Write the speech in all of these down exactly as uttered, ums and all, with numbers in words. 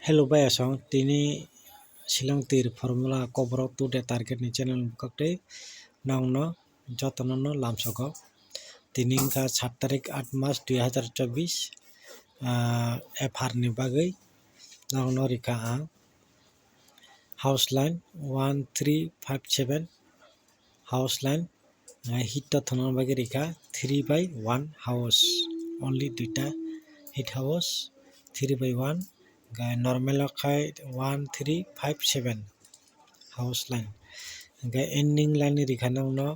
Hello bayasong, tini Shillong Tir Formula Koborok Today Target ni channel ni bwkhak tei nongno jotono no lamsogo. Tini wngkha sat tarik, aat mas dui hazar chobbish, ah, F R ni bagwi nongno rikha ang house line one three five seven, house line, ah, hit to thwngna bagwi rikha three by one house, only duita hit house, three by one, hwnkhe normal o khai one three five seven house line, hwnkhe ending line ni rikha nongno,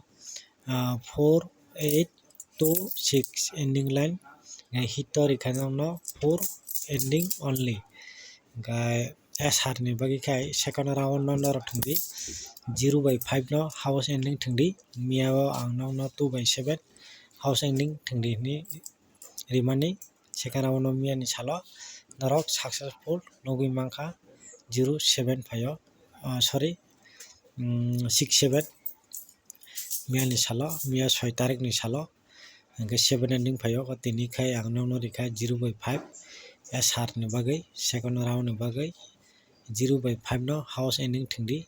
ah, four eight two six ending line, hwnkhe hit to rikha nongno four ending only, hwnkhe S R ni bagwi khai second round no norok thwngdi zero by five no house ending thwngdi, miya o ang nokno two by seven house ending thwngdi hinwi rimani, second round no miya ni salo norok successful nugwi mankha zero seven phaio, ah, sorry, mm, six seven miya ni salo, miya soi tarik ni salo, hwnkhe seven ending phaio, tini khai ang nokno rikha zero by five S R ni bagwi, second round ni bagwi zero by five no house ending thwngdi,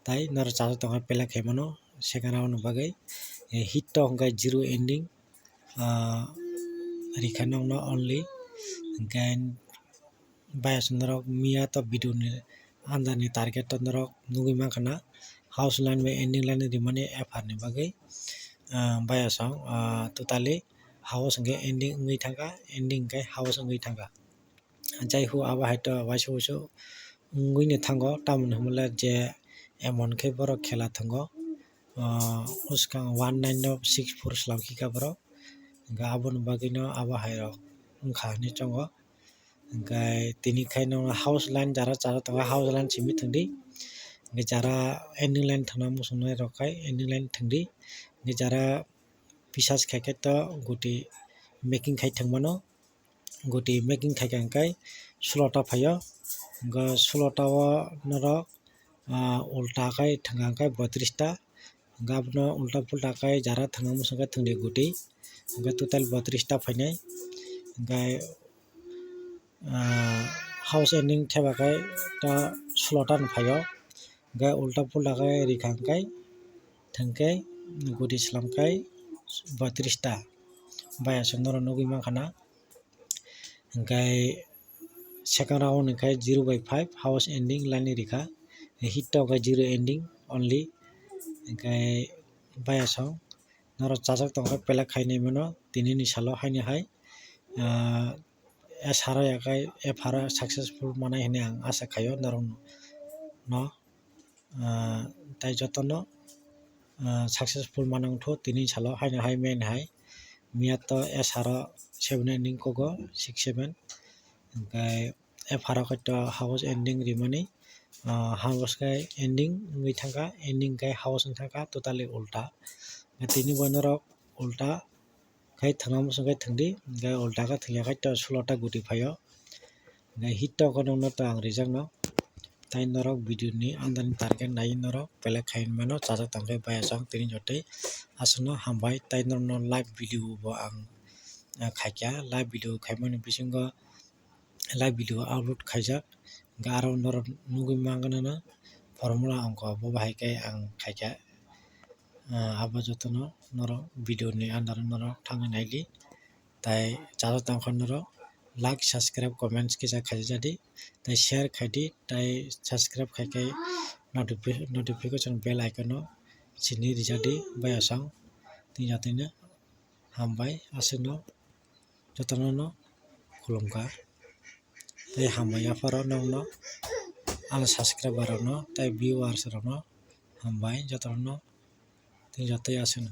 tai norok chajak tongkha pelak khaimano second round ni bagwi, eh, hit to hwnkhe zero ending, ah, rikha nokno only, hwnkhe bayasong norok miya to video ni under ni target to norok nugwi mankha na house line bai ending line rimani F R ni bagwi, ah, bayasong, ah, totally house hwnkhe ending wngwi thangkha, ending hwnkhe house wngwi thangkha. Jai ho abo hai to waisa waisa wngwi no thango, tamoni hwnmale je emon khe borok khela thango, ah, bwskang one nine no six four slam khika borok, hwnkhe aboni bagwi no abo hai rok wngkha hinwi chongo. Hwnkhe tini khai no house line jara chara tongo, house line simi thwngdi. Hwnkhe jara ending line thangna muchungnai rok khai ending line thwngdi. Hwnkhe jara pisas khai khe to goti making khai thwngmano, goti making khai kha hwnkhe sulota phaio. Hwnkhe sulota o norok, ah, ulta khai thwngkha hwnkhe boitrish ta. Hwnkhe abono ulta pulta khai jara thwngna muchung khe thwngdi goti. Hwnkhe total boitrish ta phainai. Hwnkhe, ah, house ending theba khai ta sulota no phaio. Hwnkhe ulta pulta khai rikha hwnkhe thwngkhe goti slam khai boitrish ta. Bayasong norok nugwi mankha na. Hwnkhe second round hwnkhe zero by five house ending line rikha. Hit to hwnkhe zero ending only. Hwnkhe bayasong norok chajak tongkha pelak khainai mano tini ni salo haino hai, ah, S R o yakhai F R o successful manai hinwi ang asa khaio norok no. Ah, tai jotono, ah, successful manang tho tini salo haino hai main hai miya to S R o seven ending kogo six seven, hwnkhe F R o khe to house ending rimani, ah, house khe ending wngwi thangkha, ending khe house wng thangkha, totally ulta. Tini bo norok ulta khai thwngna muchung khe thwngdi, hwnkhe ulta khe thwngya khai to sulota goti phaio. Hwnkhe hit to khe nokno to ang rijakno. Tai norok video ni under ni target nai norok pelek khai mano chajak tong khe bayasong tini jotoi aswkno hambai. Tai norokno live video bo ang, ah, khaikha, live video khaimani bisingo live video upload khaijak, hwnkhe aro norok nugwi mangana na formula ongkha bo bahai khe ang khaikha. Ah, abo jotono norok video ni under o norok thangwi naidi, tai chajak tongkha norok like, subscribe, comments kisa khaijadi, tai share khaidi, tai subscribe khai khai notifi-, notification bell icon o sini rijadi bayasong tini jatino hambai aswkno. Jotono no khulumkha. Tei hambai yapharo nokno, ano subscriber rokno tei viewers rokno hambai jotono, tei joto aswkno.